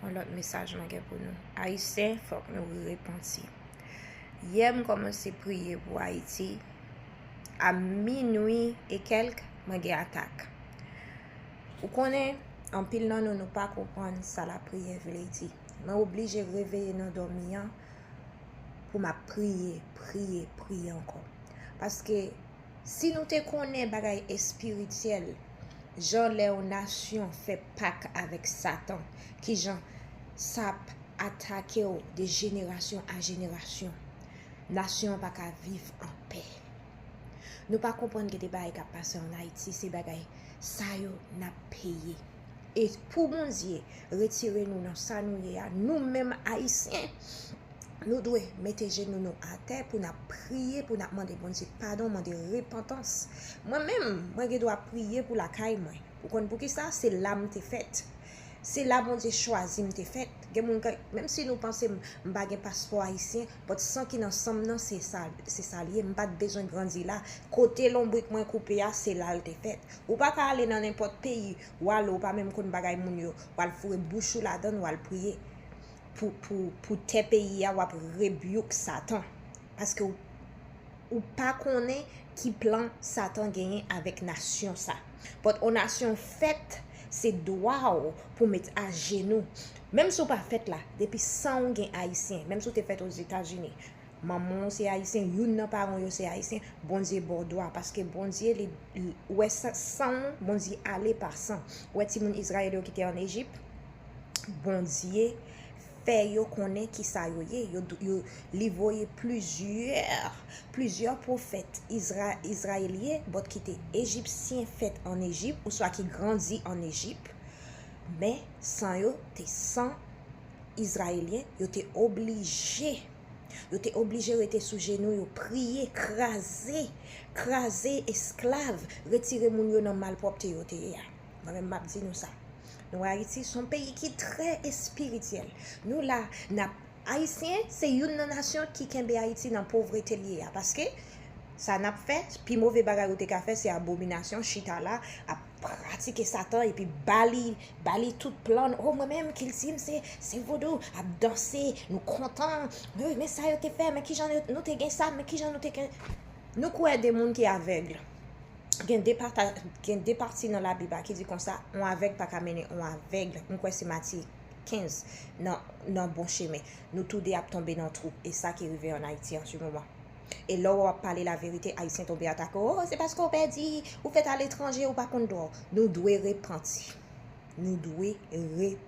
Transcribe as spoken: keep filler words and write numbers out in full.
Yon lòt mesaj mwen gen pou nou. Ayisyen, fòk nou repanti. Yè m kòmanse priye pou Ayiti. A minwi e kèlk, mwen gen atak. Ou konnen, anpil nan nou, nou pa konprann sa lapriyè vle di. Mwen oblije reveye nan dòmi an pou m ap priye, priye, priye ankò. Paske si nou te konnen bagay espirityèl, jan lè yon nasyon fè pak avèk Satan, kijan sa ap atake w de jenerasyon a jenerasyon, nasyon an pa ka viv an pè. Nou pa konprann gen de bagay k ap pase ann Ayiti, se bagay sa yo n ap peye. E pou Bondye retire nou nan sa nou ye a, nou menm Ayisyen, nou dwe mete jenou nou atè pou n ap priye, pou n ap mande Bondye padon, mande repantans. Mwen menm, mwen gen dwa priye pou lakay mwen. Ou konn poukisa? Se la m te fèt. Se la Bondye chwazi m te fèt. Gen moun, menm si nou panse m pa gen paspò ayisyen, but san ki nan san m nan, se sa, se sa l ye. M pa t bezwen grandi la. Kote lonbrik mwen koupe a, se la l te fèt. Ou pa ka ale nan nenpòt peyi, w ale, ou pa menm konn bagay moun yo, w al foure bouch ou ladann, w al priye pou, pou, pou tè peyi a, w ap rebuke Satan. Paske ou, ou pa konnen ki plan Satan genyen avèk nasyon sa. But yon nasyon fèt, se dwa w pou met ajenou. Menm si w pa fèt la, depi san w gen ayisyen, menm si w te fèt Ozetazini, manman w se ayisyen, youn nan paran w yo se ayisyen, Bondye ba w dwa, paske Bondye li, li wè san w, Bondye ale pa san. Ou wè timoun Izrayèl yo ki te ann Ejip, Bondye fè yo konnen ki sa yo ye. Yo, yo, li voye plizyè, plizyè pwofèt Izra, Izrayelyen, but ki te ejipsyen fèt ann Ejip, oswa ki grandi ann Ejip. Men san yo te san Izrayelyen, yo te oblije, yo te oblije rete sou jenou yo, priye, kraze, kraze esklav, retire moun yo nan malpwòpte yo te ye a. Mwen menm, m ap di nou sa. Nou wè Ayiti, se yon peyi ki trè espirityèl. Nou la, n ap, Ayisyen, se youn nan nasyon ki kenbe Ayiti nan povrete l ye a. Paske, sa n ap fè, pi move bagay ou te ka fè, se abominasyon, chita la, ap pratike Satan, epi ba li, ba li tout plan. Oh, mwen menm, kilti m, se, se vodou, ap danse, nou kontan. Men, men sa yo te fè, men kijan nou, nou te gen sa, men kijan nou te gen. Nou kwè de moun ki avèg. Gen de pata, gen de pati nan Labib la ki di konsa, yon avèg pa ka mennen yon avèg. M kwè se Matye kenz nan, nan bon chemen. Nou toude ap tonbe nan twou. E sa ki rive ann Ayiti an se moman. E lè w ap pale laverite, Ayisyen tonbe atake w. Oh, se paske w pèdi, ou fèt aletranje, ou pa konn dwa w. Nou dwe repanti. Nou dwe repanti.